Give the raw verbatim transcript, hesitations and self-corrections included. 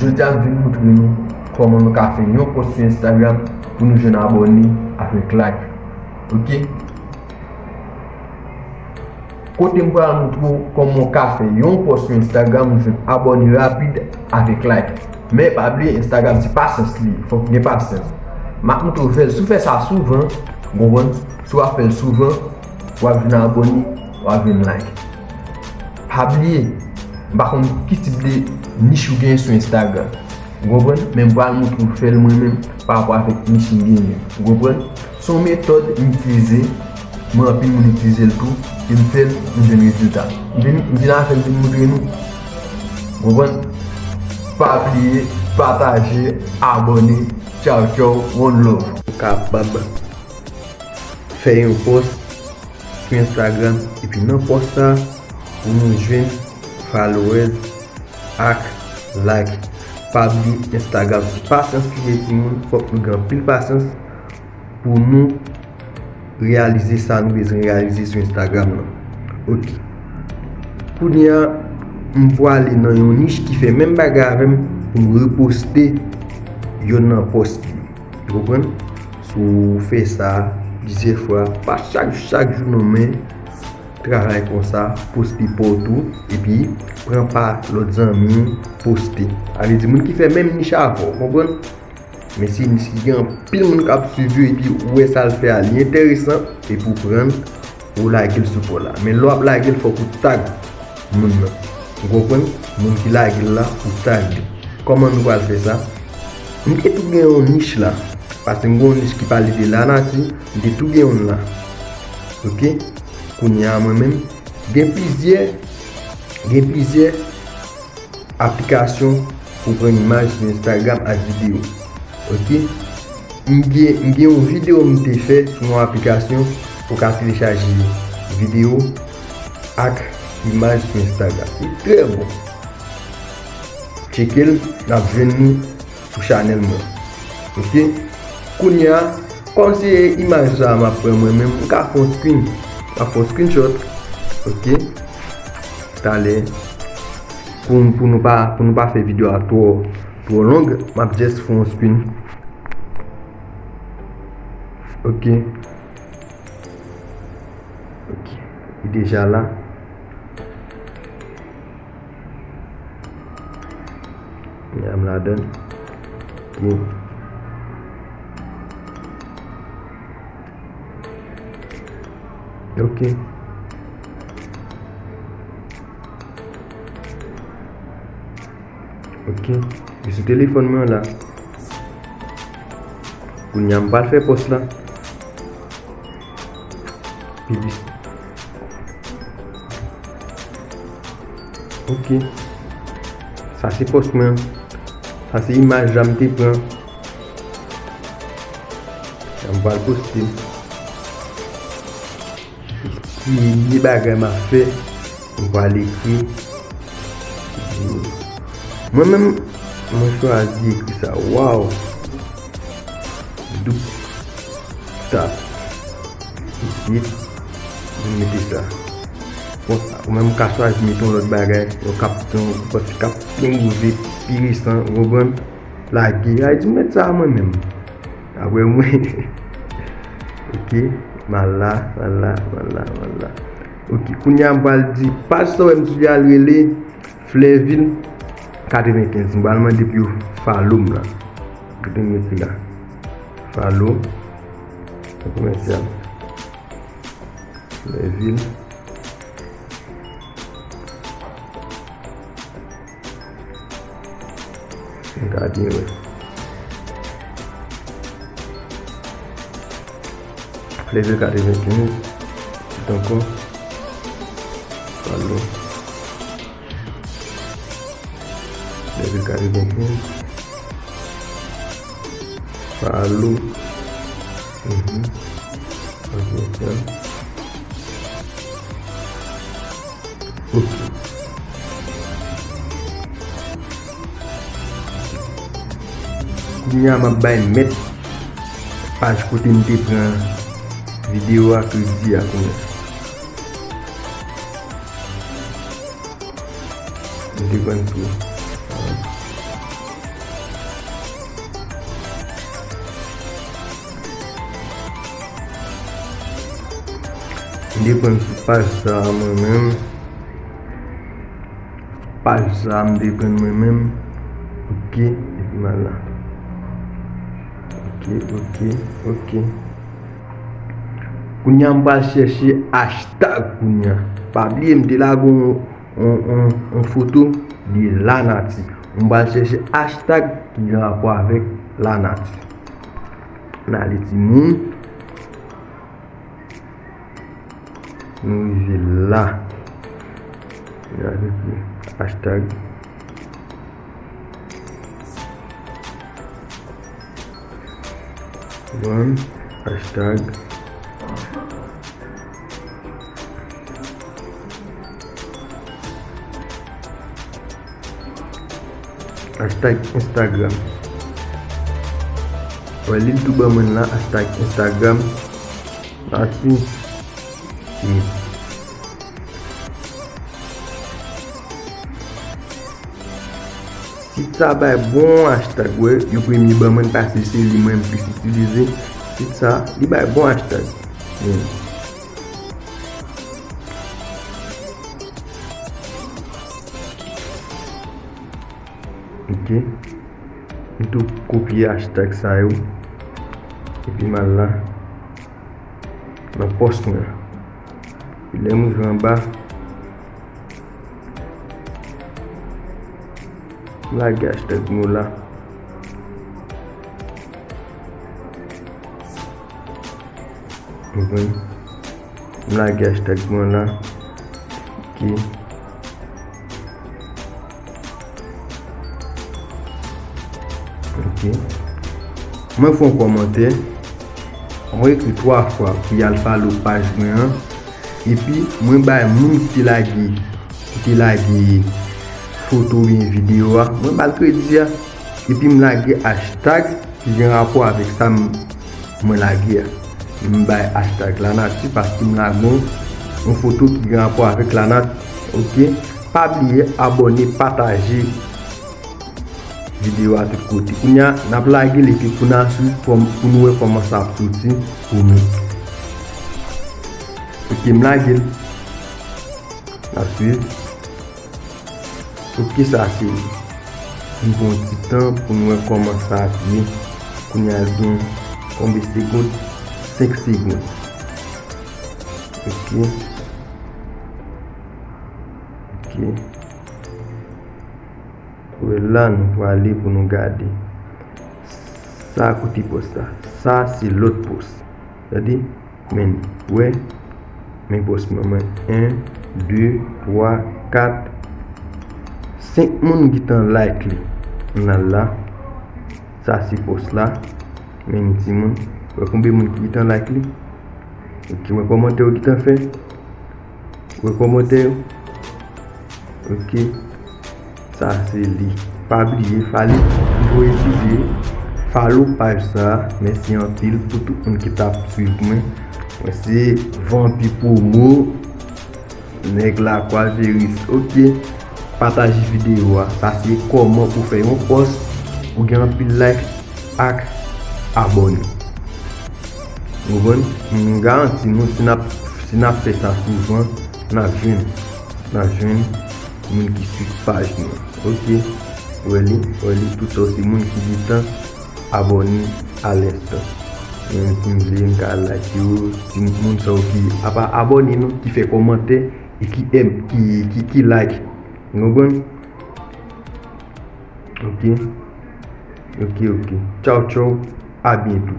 Jodi a m vin moutre nou kòman nou ka fè yon pòs sou Instagram pou nou jwenn abòne avèk like. Ok? Kote m pral moutre w kòman w ka fè yon pòs sou Instagram, ou jwenn abòne rapid avèk like. Men pa bliye, Instagram se pasyans li ye, fòk gen pasyans. M ap moutre w fè l, si w fè sa souvan, w konprann? Si w ap fè l souvan, w ap jwenn abòne, w ap jwenn like. Pa bliye, m pa konn ki tip de nich ou genyen sou Instagram. Ou konprann? Men m pral moutre w fè l mwen menm pa rapò avèk nich m genyen. Ou konprann? Se yon metòd m itilize, mwen anpil moun itilize l tou, e m fè l, m jwenn rezilta. M vin, m vin avè l vin moutre nou. Ou konprann? Pa bliye, pataje, abòne. Tchaw, tchaw, one love. Ou kapab fè yon pòs sou Instagram, epi nan pòs sa, pou nou jwenn followers ak like. Pa bliye, Instagram se pasyans li ye, timoun. Fòk nou gen anpil pasyans pou nou reyalize sa nou bezwen reyalize sou Instagram nan. Ok. Kounye a, m pwale nan yon nich ki fè menm bagay avè m pou m reposte yonn nan pòs li. Ou konprann? Si w fè sa plizyè fwa, pa chak, chak jou non, men travay konsa, poste pa w tou, epi pran pa lòt zanmi w, poste. Sa vle di moun ki fè menm nich avè w, konprann? Men se nich ki gen anpil moun k ap swiv yo, epi ou wè sa l fè a, li enteresan, epi w pran l, ou lage l sou pa w la. Men lè w ap lage l, fòk ou tag moun nan. Ou konprann? Moun ki lage l la, ou tag li. Kòman nou pral fè sa? M te tou gen yon nich la. Paske m gen yon nich ki pale de lanati, m te tou gen youn la. Ok? Kounye a mwen menm, gen plizyè, gen plizyè aplikasyon pou pran imaj sou Instagram ak videyo. Ok? M gen, m gen yon videyo m te fè sou yon aplikasyon pou ka telechaje videyo ak imaj sou Instagram. Li trè bon. Tcheke l, n ap jwenn li sou chanèl mwen. Ok? Kounye a, kòm se imaj sa a m ap pran mwen menm, m ka fè yon screen. M ap fè yon screenshot. Ok? Talè, pou, pou nou pa, pou nou pa fè videyo a twò, twò long, m ap just fè yon screen. Ok. Ok. Li deja la. Kounye a m ladan l. Ok. Ok. Ok. Li sou telefòn mwen la. Kounye a m pral fè pòs la. Piblis-, ok. Sa se pòs mwen. Sa se imaj la m te pran. M pral poste. Premye bagay m ap fè, m pral ekri. Mwen menm, mwen chwazi ekri sa. Waw! Doub tap. Isit, mwen mete sa. Bon, ou menm ou ka chwazi mete yon lòt bagay, yon kap, yon pòs ki ap byen bouze, pi resan, ou konprann? Lage, ay di m met sa mwen menm. Apre mwen. Ok, m al la, m al la, m al la, m al la. Ok, kounye a m pral di, paj sa w wè m sou li a l rele Flèvil katrevenkenz. M pral mande pou yo follow m la. Kote m mete la? Follow. Komèsyal. Flèvil. N ka byen wè. Flèvil katrevenkenz. Tout ankò. Follow. Flèvil katrevenkenz. Follow. Mhm. Ok, sa. Ok. Kounye a m ap bay mèt paj kote m te pran videyo a kredi a kounye a. M te pran tou. Depann sou paj sa a mwen menm. Paj sa a m te pran mwen menm. Ok, epi m al la. Ok, ok, ok. Kounye a m pral chèche hashtag kounye a. Pa bliye m te lage yon, yon, yon, yon foto de lanati. M pral chèche hashtag ki gen rapò avèk lanati. N ale timoun. Nou rive la. N ale pou hashtag. Bon, hashtag. Hashtag Instagram. Wè, li tou ban mwen la, hashtag Instagram. Mati. Hmm. Sit sa bay bon hashtag, wè, yo premye ban mwen, paske se li mwen m plis itilize. Sit sa, li bay bon hashtag. Hmm. Ok. M tou kopye hashtag sa yo. Epi m al la. Nan pòs mwen. Epi lè m rive anba, m lage hashtag nou la. Konprann? M lage hashtag mwen la. Ok. Ok. Mwen fè yon kòmantè. Mwen ekri twa fwa pou y al follow paj mwen an. Epi mwen bay moun ki te lage, ki te lage foto oubyen videyo a, mwen ba l kredi a. Epi m lage hashtag ki gen rapò avèk sa m, mwen lage a. M bay hashtag lanati paske m lage yon, yon foto ki gen rapò avèk lanati. Ok? Pa bliye abòne, pataje videyo a tout kote. Kounye a, n ap lage l epi pou n a swiv kòm, pou nou wè kòman sa ap soti pou nou. Ok, m lage l. N ap swiv. Ok, sa se li. Nou pran yon ti tan pou nou wè kòman sa ap ye. Kounye a l gen konbyen segonn? Senk segonn. Ok. Ok. Wè la nou prale pou nou gade. Sa kote pòs la. Sa se lòt pòs. Tande? Men, wè, men pòs mwen, mwen, en, de, twa, kat, senk moun gentan like li. Ann al la. Sa se pòs la. Men timoun. Wè konbyen moun ki gentan like li. Ok, wè kòmantè yo gentan fè. Wè kòmantè yo. Ok. Sa se li. Pa bliye, fale, presize, follow paj sa. Mèsi anpil pou tout moun ki t ap swiv mwen. Mwen se Vanpi Promo, nèg Lakwa Veris. Ok. Pataje videyo a. Sa se kòman pou fè yon pòs pou gen anpil like ak abòne. Ou konprann? M garanti nou, si n ap, si n ap fè sa souvan, n ap jwenn, n ap jwenn moun ki swiv paj nou. Ok. Wè li, wè li, tout sa se moun ki gentan abòne a lenstan. Men si m vle, m ka like yo, si moun sa yo ki apa abòne nou, ki fè kòmantè e ki èm, ki, ki, ki like. Ou konprann? Ok. Ok, ok. Tchaw, tchaw. A byento.